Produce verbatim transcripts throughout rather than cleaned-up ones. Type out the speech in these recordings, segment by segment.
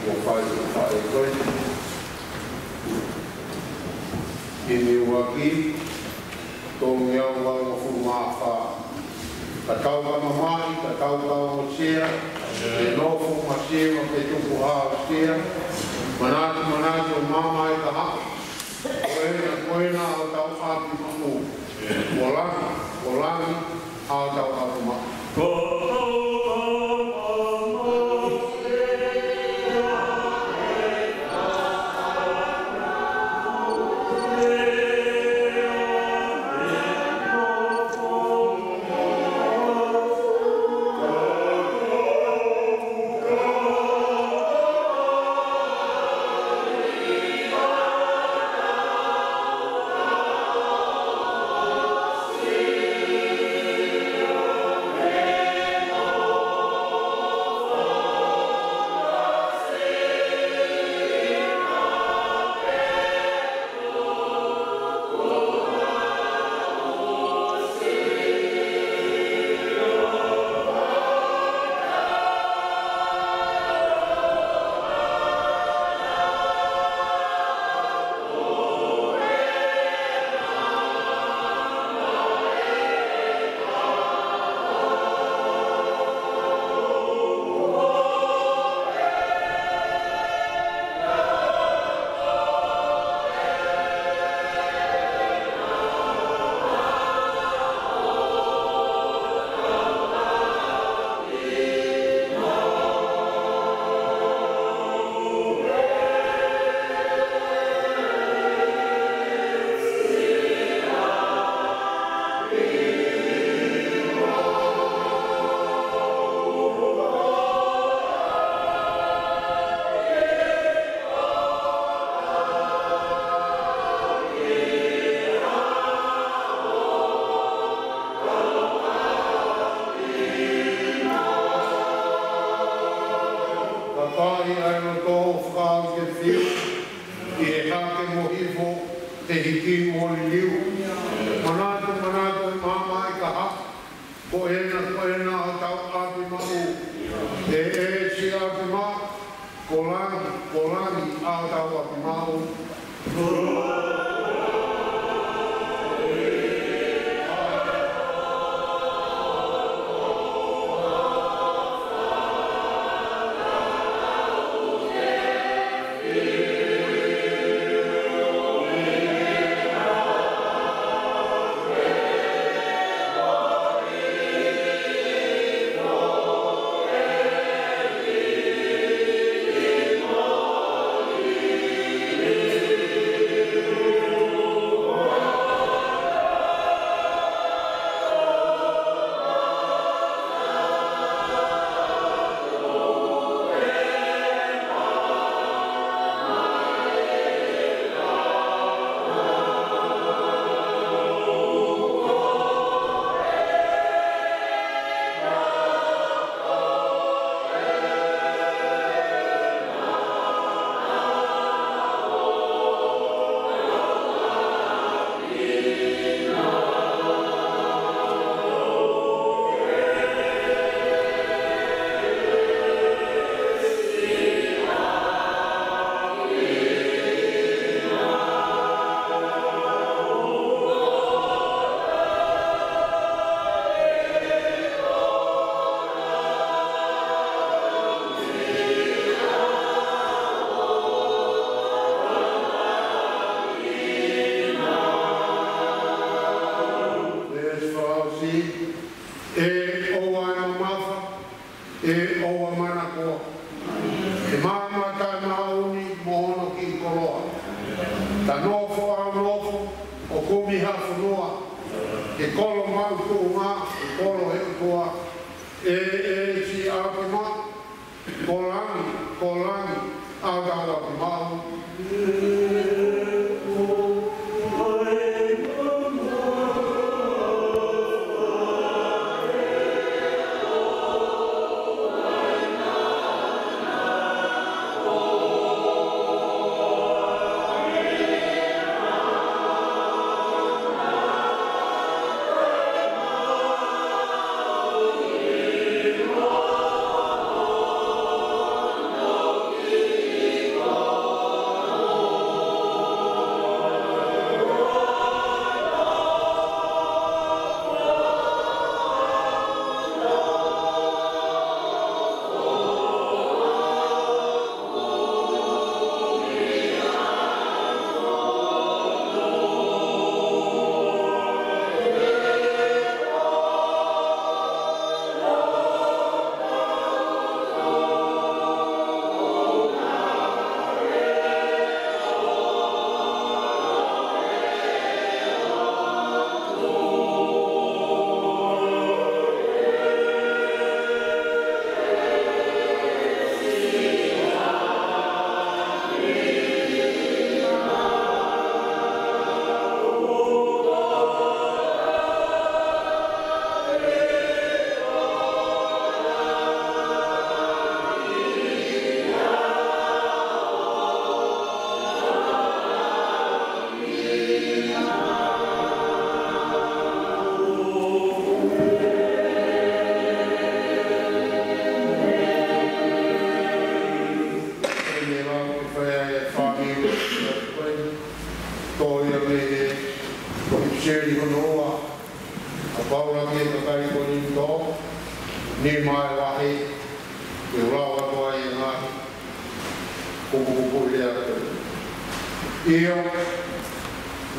ʻo fai ʻo fai ko ē. ʻI he ʻuluaki, tolungeau valungofulu mā fā. Ka tau ka mamahi, ka tau ka ongosia, ʻe nofo masiva pea tupu hao sia, manatu, manatu ʻo maama ʻi ka hao. Ko ena, ko ena ʻa hotau ʻapi maʻu. Ko langi, ko langi ʻa hotau ʻapi maʻu. Ka fai ai no to fai ke fiu, ʻi he hake mo hifo, he hiki mo liliu. Manatu, manatu ʻo maama ʻi ka hao. Ko ena, ko ena ʻa hotau ʻapi maʻu. ʻE, ʻe siʻi ʻapi maʻu. Ko langi, ko langi ʻa hotau ʻapi maʻu. Veesi fakaʻosi, ʻe ʻoua ʻe mamafa, ʻe ʻoua manakoa. ʻE maama taʻemaʻu ni mo hono kiʻi koloa. Ta nofo ʻaunofo ʻo kumi ha fonua. He kolo maʻu tuʻunga, he kolo he ʻOtua. ʻE, ʻe siʻi ʻapi maʻu. Ko langi, ko langi ʻa hotau ʻapi maʻu. Paula ki he kakai Kolinitō, nima e vahe, ke u lau atu ai e ngaahi kupukupuʻi lea ko eni. ʻIo,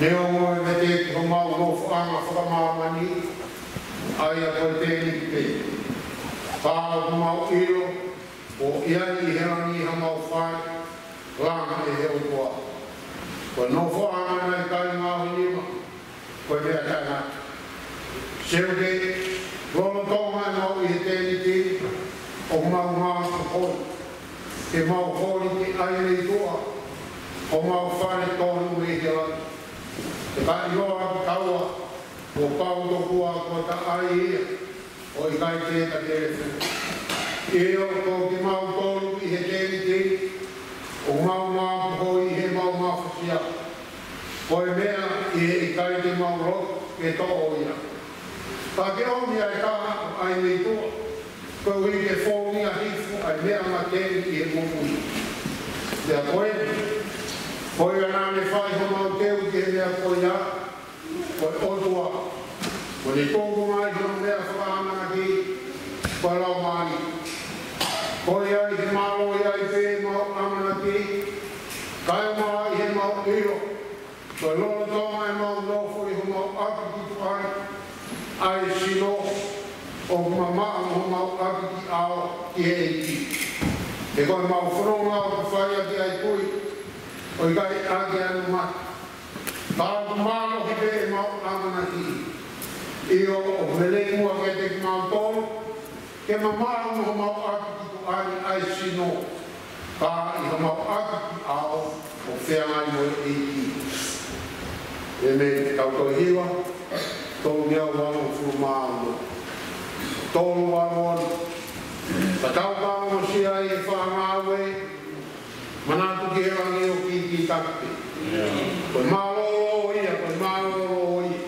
neongo e mate ki homau nofoʻanga fakamāmani, ʻa ia ko e tēniti pē, ka ʻoku mau ʻilo, ʻoku ʻi ai ʻi he langi hamau fai, langa ʻe he ʻOtua. Ko e nofoʻanga naʻe ʻikai ngaohi nima, ko e meʻa taʻengata. Seuke, lolotonga ʻemau ʻi he tēniti, ʻoku mau ngāue ko ē ke mau holi ki ʻAi Leituʻa, ʻo mau fale tonu mei he langi. He ka ʻiloa ʻe kitaua, kuo pau tokua kuo ta ʻai ia, ʻo ʻikai ke ta telefua. ʻIo, ko kimautolu ʻi he tēniti, ʻoku mau mapuhoi ʻi heʻemau mafasia. Ko e meʻa ʻi he ʻikai te mau loto ke toʻo ia. Ka ke ʻomi ʻa e taha ʻo ʻAi Leituʻa, koeʻuhi ke founga hifo ʻa e meʻa mate ʻi he moʻui. Pea ko eni, ko ia naʻa ne fai homau teu ki he meʻa ko ia, ko e ʻOtua, kuo ne tuku mai hono meʻa fakaʻamanaki, ko e Laumālie. Ko ia ʻi he mālohi ai pē ʻemau ʻamanaki, kae ʻumaʻā ʻi heʻemau ʻilo, ko e lolotonga ʻemau nofo ʻi homau ʻapi ki tuʻa ni, ʻa e sino, ʻoku mamaʻo mo homau ʻapi ki ʻao ki he ʻEiki. He ko ʻemau fononga ʻoku fai ʻaki ʻa e tui, ʻo ʻikai ʻaki ʻa e nonga. Ka ʻoku mālohi pē ʻemau ʻamanaki. ʻIo, ʻoku lelei muʻa kiate kimautolu ke mamaʻo mo homau ʻapi ki tuʻa ni ʻa e sino, ka ʻi homau ʻapi ki ʻao ʻo feangai mo e ʻEiki. ʻĒmeni. Tau toe hiva, tolu mia valungofulu mā ono. Tolu valu ono. Ka tau ka ongosia ʻi he faʻa ngāue, manatu ki he langi ʻoku kīkītaki pē. Ko e mālōlō ia, ko e mālōlō ia.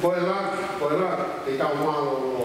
Ko e langi, ko e langi, te tau mālōlō.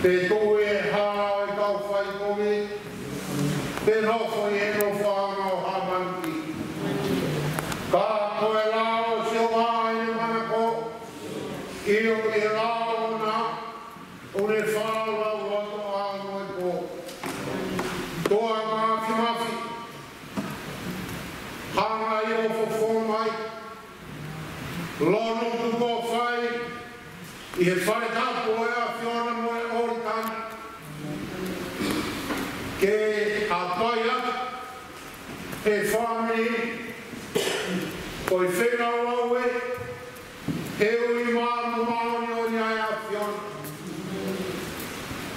Te tuʻu e hā ʻo e kau fai kovi, te nofo ʻi he nofoʻanga ʻo Hamanaki. Ka ko e lao ʻo Sihova ʻi he manako, ʻio ʻi he lao ʻoʻona, ʻoku ne fāʻū ʻa e loto ʻa e moʻui pō. Toa mafimafi, hanga ʻo fofo mai, lonu kuo fai ʻi he fale tapu ʻo e ʻAfiona mo e ʻOlikana. Ke hapai atu he fāmili, ko e fenau lau ē, he ui māʻoniʻoni ʻa e ʻAfiona.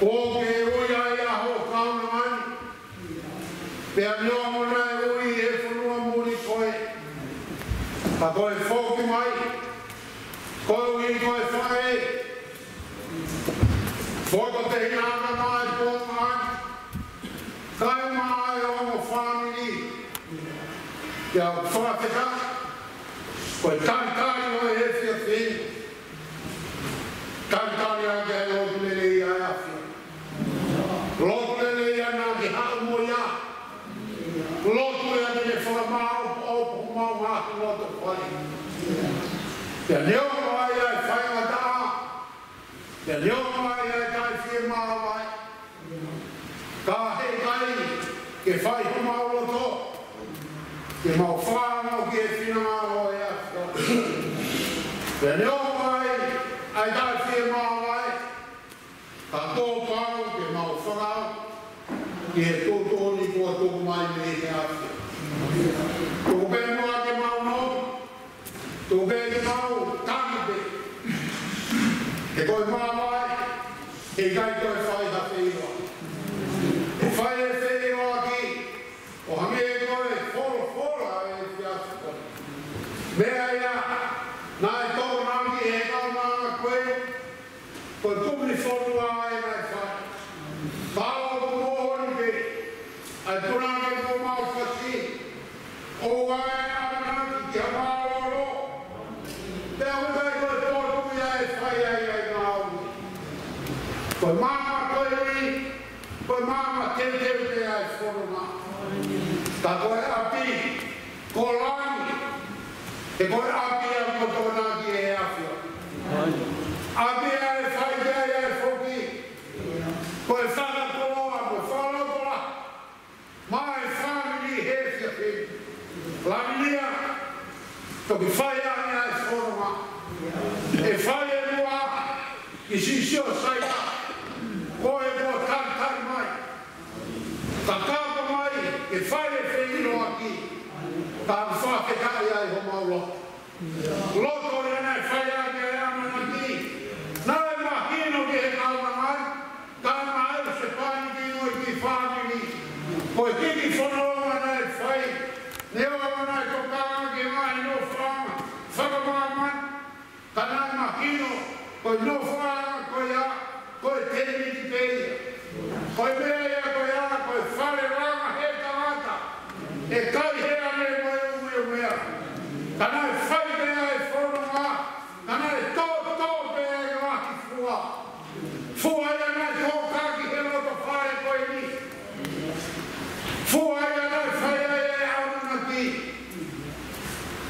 ʻOku ke ui ai ʻa ho kaunanga ni, pea neongo naʻe ui he fonua muli koe, ka ko e foki mai, koeʻuhi ko e faʻē, foto te hina ʻana mai pō mai, kae ʻumaʻā e ongo fāmili, pea fakafetaʻi, ko e talitali ʻo e efiafi ni, talitali ʻa e lotu lelei ʻa e ʻAfiona. Lotu lelei ʻa e naʻa ke haʻu mo ia. Lotu ʻa e naʻa ke fakamāʻopoʻopo homau ngaahi loto fai. Pea neongo ai ʻa e faingataʻa, pea neongo ai ʻa e taʻefiemāvae, ka heʻikai ke fai homau loto ke mau fānau ki he finangalo ʻo e ʻAfiona. Pea neongo ai ʻa e taʻefiemāvae, ka kuo pau ke mau fānau ki he tuʻutuʻuni kuo tuku mai mei he ʻAfiona. Tuku pē muʻa ke mau nofo, tuku pē ke mau tangi pē. He ko e māvae, heʻikai toe fai ha feʻiloaki. ʻE fai e feʻiloaki ʻo hangē ko e folofola ʻa e efiafi ko eni. Meʻa ia naʻe tokonaki ʻe he kaunanga ko ē, ko e kumi fonua ʻa e naʻe fai. Pau ʻoku moʻoni pē ʻa e punake mo mau fasi, ʻoua ʻe ʻamanaki ki ha mālōlō. Pea ʻoku ʻikai ko e potu ia ʻe fai ai ʻa e ngāue. Ko e maama ko eni, ko e maama teuteu pē ʻa e fononga. Ka ko e ʻapi, ko langi, he ko e ʻapi ʻa ko tona ki he ʻAfiona. ʻApi ʻa e fai ki ai ʻa e foki. Ko e fakakoloa, ko e fakalotolahi maʻa e fāmili he efiafi ni. Lavinia, toki fai ange ʻa e fononga. ʻE fai ʻe muʻa ki Siasi ʻo Saina, ko e kuo talitali mai. Ka kāpā mai ke fai e feʻiloaki, ka fakafetaʻi ai homau loto. Loto ia naʻe fai ʻaki ʻa e ʻamanaki, naʻe mahino ki he kaunanga ni, ka naʻe ʻosi pani ki mo e kiʻi fāmili. Ko e kiʻi fononga naʻe fai, neongo naʻe tokanga ki he ngaahi nofoʻanga fakamāmani, ka naʻe mahino ko e nofoʻanga ko ia, ko e tēniti pē ia. Ko e meʻa ia ko ia, ko e fale langa he tangata, ʻe kai he ane mo e umeumea. Ka naʻe fai pē ʻa e fononga, ka naʻe tōtō pē ʻa e ngaahi fua. Fua ia naʻe tōkaki he loto fale ko eni. Fua ia naʻe fai ai e ʻamanaki.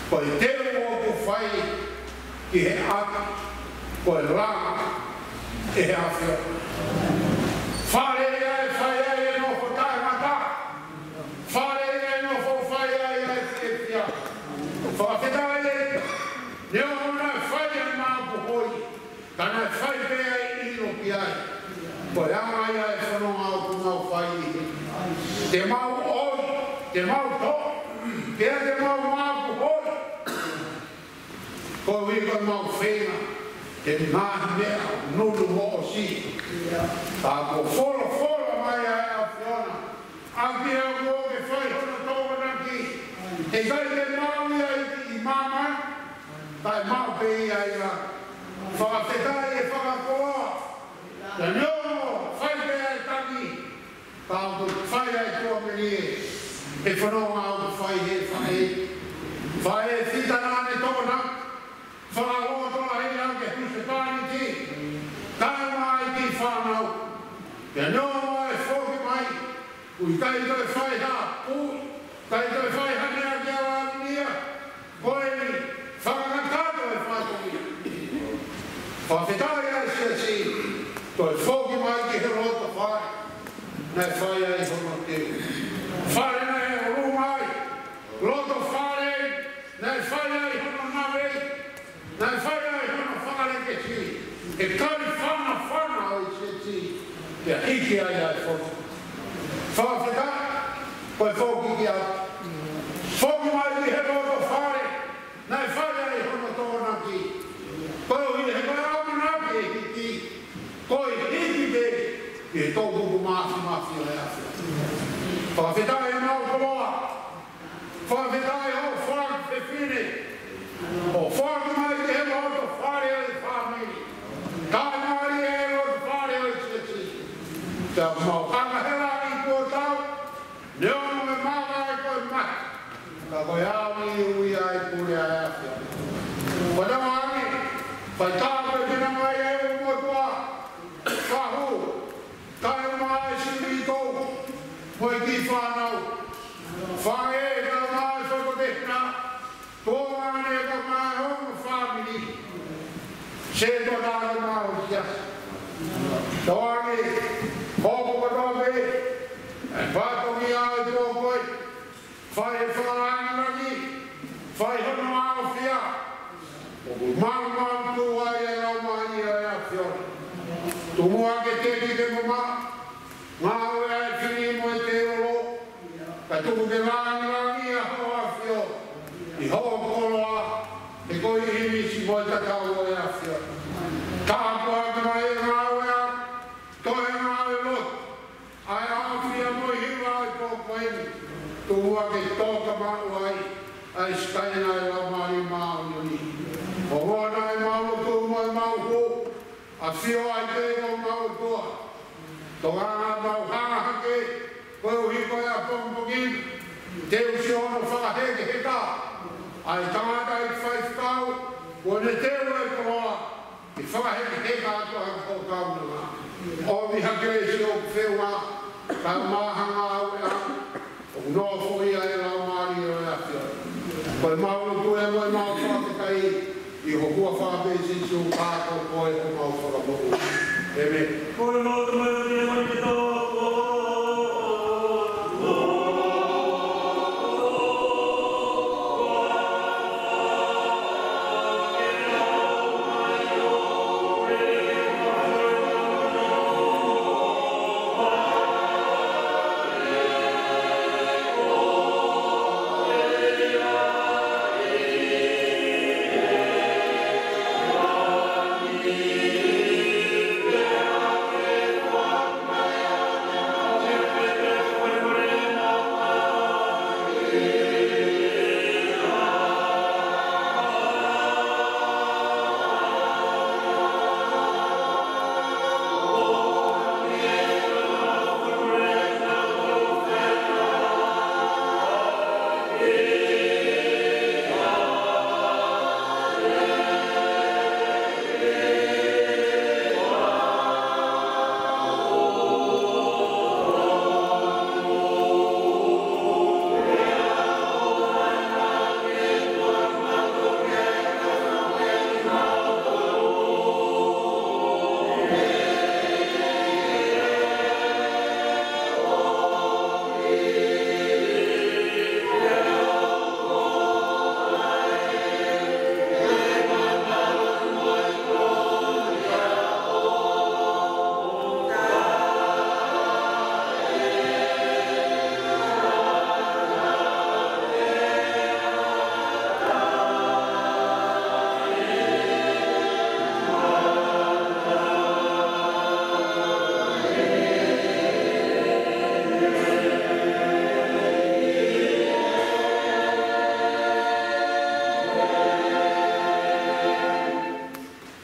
Ko e teu ʻoku fai ki he ʻapi, ko e langa ʻe he ʻAfiona. Fale ia ʻe fai ai e nofo taʻengata. Fale ia ʻe nofo fai ai ʻa e fiefia. Fakafetaʻi, neongo naʻe fai ʻa e mapuhoi, ka naʻe fai pē ʻa e ʻilo ki ai. Ko e anga ia e fononga ʻoku mau fai ʻi heni. Te mau ʻoi, te mau toʻo, pea te mau mapuhoi. Koeʻuhi ko e mau feinga ke ngaahi meʻa nunu mo ʻosi. Ka kuo folofola mai ʻa e ʻAfiona, ʻapi ʻa kuo ke fai hono tokonaki. Heʻikai ke maʻu ia ʻi māmani, kae maʻu pē ia ʻi langi. Fakafetaʻi e fakakoloa. Ka neongo fai pē ʻa e tangi, ka ʻoku fai ʻa e tuʻamelie he fononga ʻoku fai he faʻē. Faʻē Fita naʻa ne tokonaki, fakalotolahi ʻa e husepāniti, kae ʻumaʻā e kiʻi fānau. Pea neongo ʻa e foki mai, ʻoku ʻikai toe fai ha, ʻoku ʻikai toe fai ha meʻa ke ala ʻamunia, ko e fakakakato e fatongia. Fakafetaʻi ʻa e siasi, toe foki mai ki he loto fale naʻe fai ai hono teu. Fale naʻe ʻolunga ai, loto fale naʻe fai ai hono ngāue, naʻe fai ai hono fakalekesi, ʻe kali fanafana ʻo e siasi, pea hiki ai ʻa e foki. Fakafetaʻi, ko e foki ki ai. Foki mai ki he loto fale naʻe fai ai hono tokonaki. Koeʻuhi he ko e ʻamanaki ʻe hiki, ko e hiki pē ki he toʻukupu māfimafi ʻo e ʻAfiona. Fakafetaʻi ʻemau koloa. Fakafetaʻi hoʻo foaki fefine, ʻo foaki mai ki he loto fale ʻo e fāmili. Taʻe mālie e loto fale ʻo e siasi. Pea mau hanga hela i kuo tau, neongo e mavae ko e mate, ka ko e ʻaho ni ʻe ui ai pule ʻa e ʻAfiona. Ko e tamaʻange, fai tāpuekina mai e ʻū motuʻa, kahu, taʻe mai sivito, mo e kiʻi fānau. Faʻē, taʻe mai fai ko te hina, tuongaʻane, taʻe mai ongo fāmili. Setuata, taʻe mai ʻo siasi. Tauange, hoko kotoa pē, ʻa e fatongia ʻo e pō ko ē. Fai e fakalāngilangi, fai hono ʻaofia. ʻOku maumautuʻu ai e Laumālie ʻo e ʻAfiona. Tuku muʻa ke teki ke mamaʻo, ngāue ʻa e fili mo e tēolo, kae tuku ke lāngilangiʻia ho ʻAfio ʻi hoʻo koloa, he ko e ʻīmisi mo e tatau ʻo e ʻAfiona. Tāpuaki mai e ngāue ʻa e toenga ʻo e lotu, ʻa e ʻafio mo e hiva ʻo e pō ko eni, tuku muʻa ke toka maʻu ai ʻa e sikaina ʻo e Laumālie Māʻoniʻoni. Ongona ʻemau lotu mo ʻemau hū, ʻafio ai pē ko homau ʻOtua. Tokanga mau hanga hake, koeʻuhi ko e ʻapongipongi ni, teusi hono fakahekeheka ʻa e tangataʻeiki faifekau, kuo ne teu e koloa, ke fakahekeheka atu ʻa e kau kaunanga. ʻOmi ha kelesi ʻoku feʻunga, kae ʻumaʻā ha ngāue ʻoku nofoʻia ʻe he Laumālie ʻo e ʻAfiona. Ko ʻemau lotu ē mo ʻemau fakafetaʻi, ʻi ho huafa pē Sīsū, ka ko koe ko homau Fakamoʻui. ʻĒmeni. Ko e lotu mai ʻo e ʻOtua.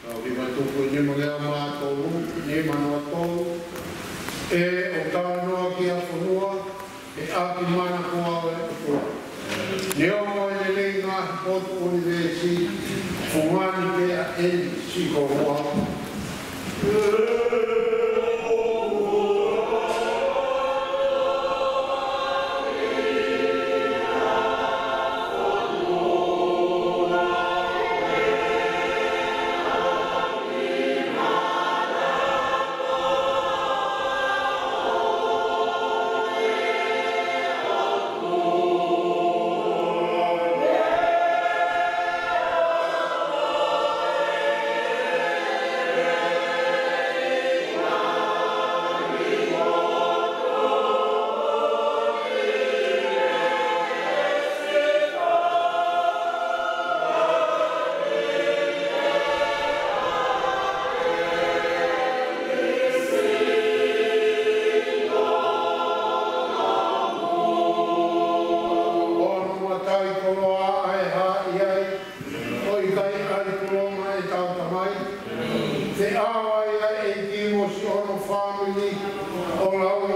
Tau ki mai tuku e nima ngeau mā tolu, nima noa tolu. ʻE ʻo talanoa ki ha fonua, ʻe ʻaki mana ko au ʻe ʻOtua. Neongo e lelei ngaahi potu ʻunivēsi, fungani pē ʻa eni siʻi koloa.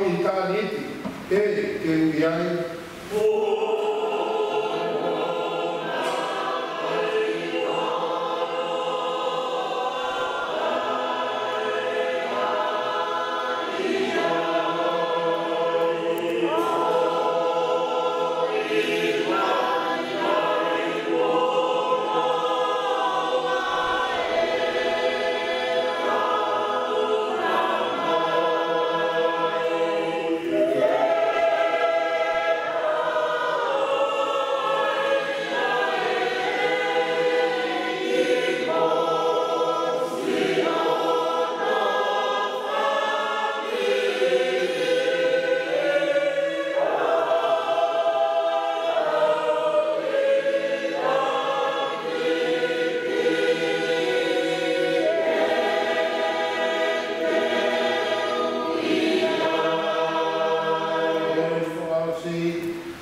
ʻitāniti, ʻe ke ui ai.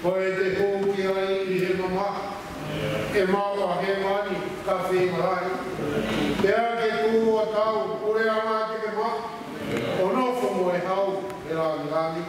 Ko e te hū ki ai ʻi he mamahi, ʻe maʻu ʻa hēvani ka feinga lahi. Pea ke tuʻu ʻo tau, pule ʻa Maʻake ke maʻu, ʻo nofo mo e hau he langilangi.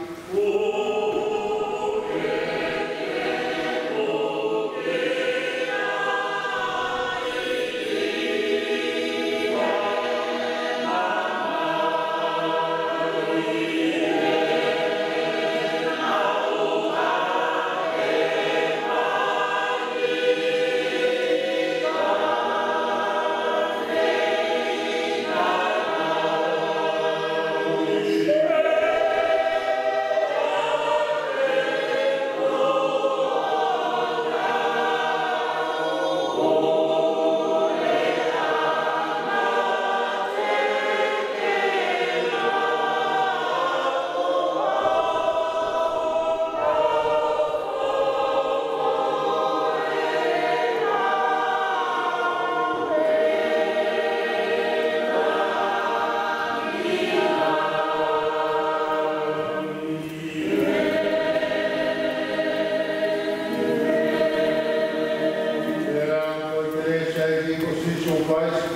Pea ko e kelesi ʻa e ʻEiki ko Sīsū Kalaisi,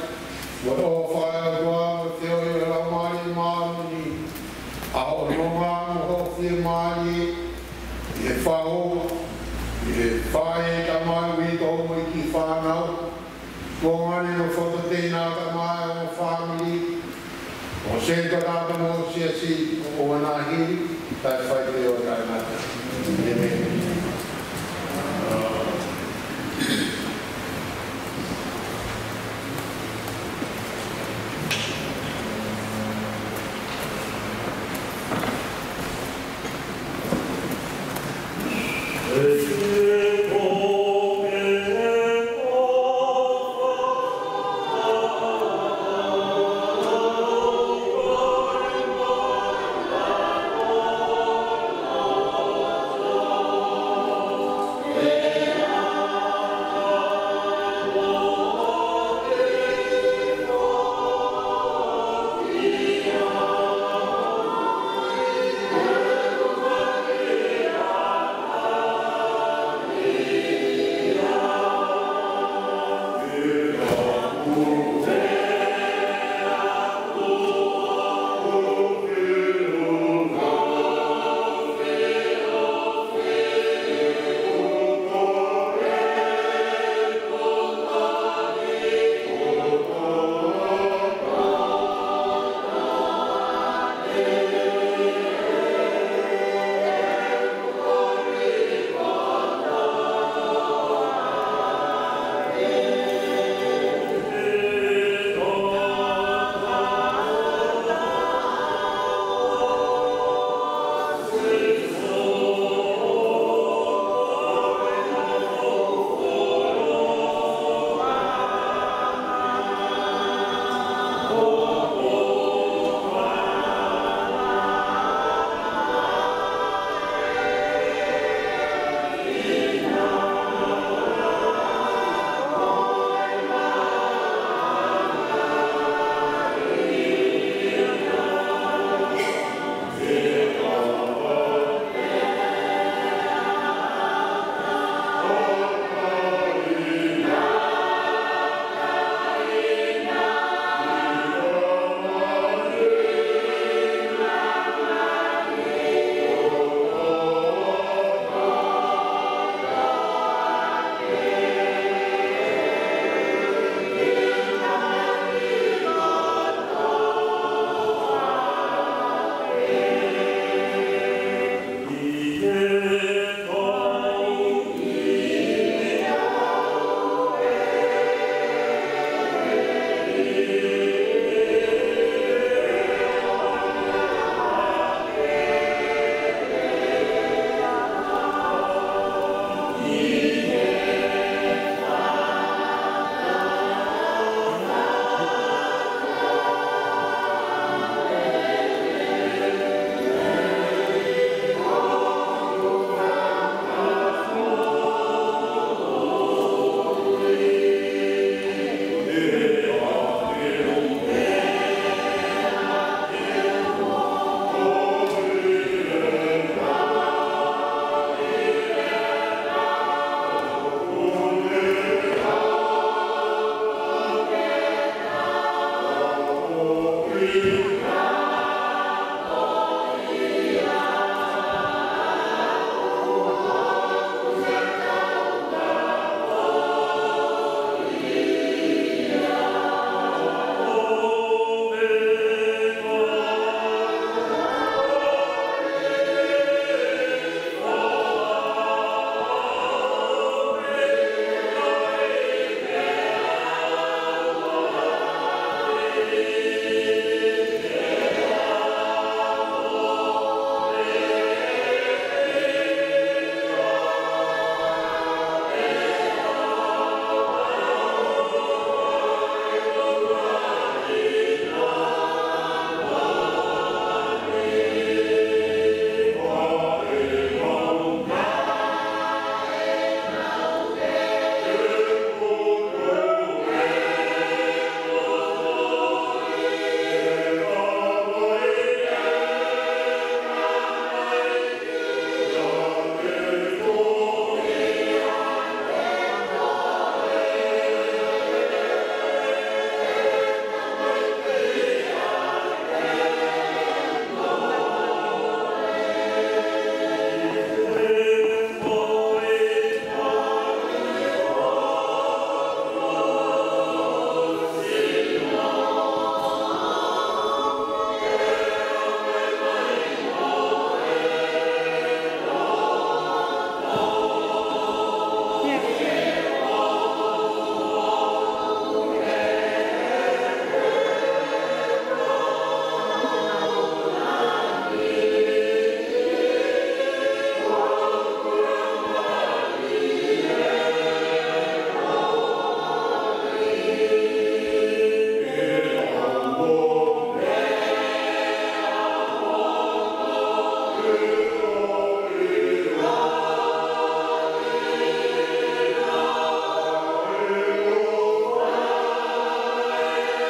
mo e ʻofa ʻa e ʻOtua, mo e feohi ʻa e Laumālie Māʻoniʻoni, ʻa hono ʻofa mo hoʻo fiemālie, ʻi he faʻu, ʻi he faʻē, tamai, uitou mo e kiʻi fānau, ko ngani mo e fakateina tamai mo e fāmili, ʻo e sētuata mo e siasi, ʻo e ngaahi taʻe faifai ʻo taʻengata. ʻĒmeni.